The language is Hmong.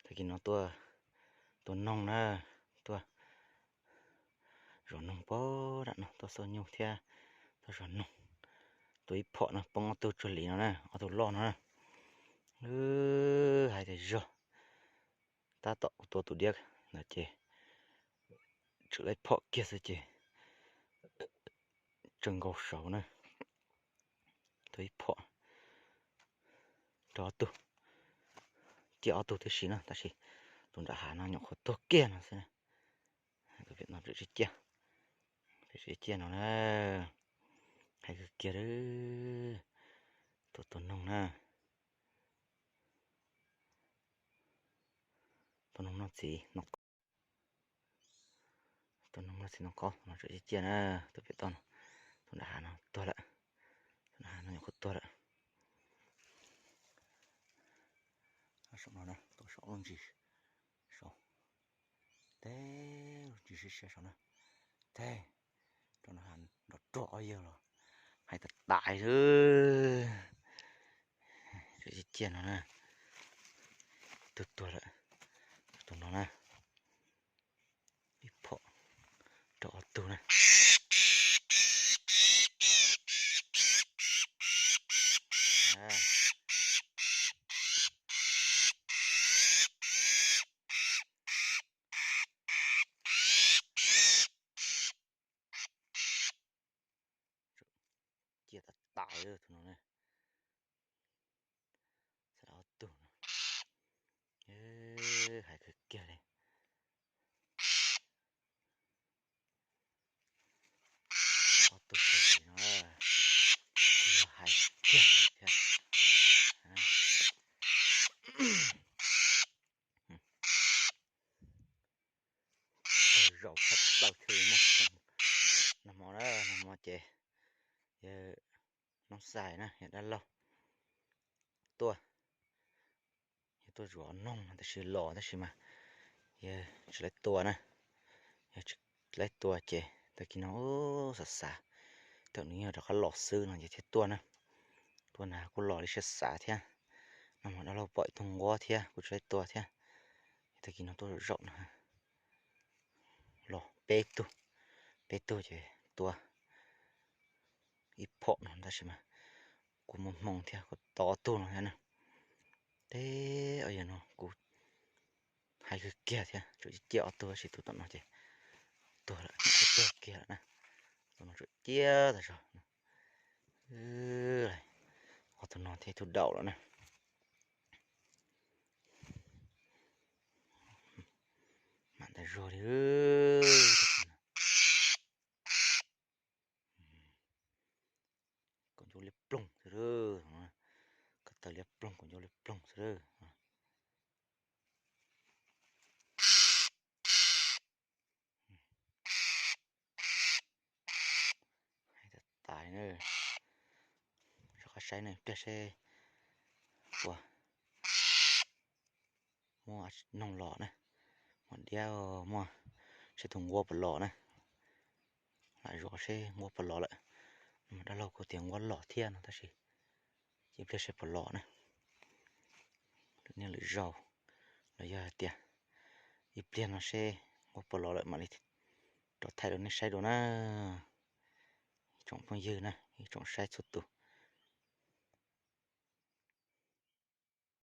Tag kis no tuaj tua noog na, tuaj zov noog pog nram no, tuaj xauj nyuj thiab tuaj zov noog. Tua ib phom no poob ob tug tsuag li no na, ob tug loj no na. Hais tias zog, tab tom kuv tua tus diab no ces tseem laib phom kiag xwb ces tsawg nkaus saud na. Tua ib phom rau ob tug, ciaj ob tug tib si na, tab sis tus nram hav no nyuam qhuav tuag kiag no xwb na. Tus pem no tseem ciaj, tseem ciaj no na. Hais kawg kiag li. Tua tua noog na, tua noog noj txiv noj qaub, tua noog noj txiv noj qaub no tseem ciaj ciaj na. Tus pem toj no, tus nram hav no tuag lawm, tus nram hav no nyuam qhuav tuag lawm. Saum no na, tua saum lub ntsis, saum teb, lub ntsis siab siab saum na, teb, rau no nrov ruag ob yawg los hais tas tais xwb. Tseem ciaj ciaj no na, ib tug tuag lawm, tus no na, ib phom rau ob tug na. Ciaj tas tais tus no na. Ob tug no, hais kawg kiag li. Ob tug tsuag li no, kuv yog hais kiag li thiab. Tawg zaum tshaj plaws thiaj li muaj xyoo. Nag hmo na, nag hmo ces yawg Noob Xais na, yawg dab laug tuaj, yawg tuaj zuam noog tab sis los tab sis mas yawg tsis laib tua na. Yawg tsis laib tua ces tag kis no xav xav, thaum nws yog rov qab los xwb no ces thiaj tuaj na. Tuaj na kuj los li siab xav thiab. Nag hmo dab laug pom ib tug nquab thiab kuv tsis laib tua thiab. Tag kis no tuaj zaum zaum no, los peb tug, peb tug ces tua ib phom no tab sis mas kuv muaj hmoo thiab kuv tau ob tug no thiab na. Teb, yog no kuv hais kawg kiag thiab, tseem ciaj ob tug tab sis tus tom no ces tuag lawm, tuag kiag lawm na. Tus no tseem ciaj tas zog. Ob tug no thiab ib tug daum lawm na. Mam ntas zuag li. Kaum ncuj liab ploog xwb, ko taw liab ploog, kaum ncuj liab ploog xwb. Hais tas tais na, rov qab saib na, pliag seb ua muaj noog los na, muaj diab, muaj seb tus nquab puas los na. Lam zov seb nquab puas los lawm. Dab laug kuj tias nquab los thiab no tab sis cia pliag seb puas los na. Lwm niaj lwm zaus los yog hais tias ib pliag no seb nquab puas los lawm mam li rov thaij rau nej saib dua na. Ib tsoom phooj ywg na, ib tsoom saib txhua tus,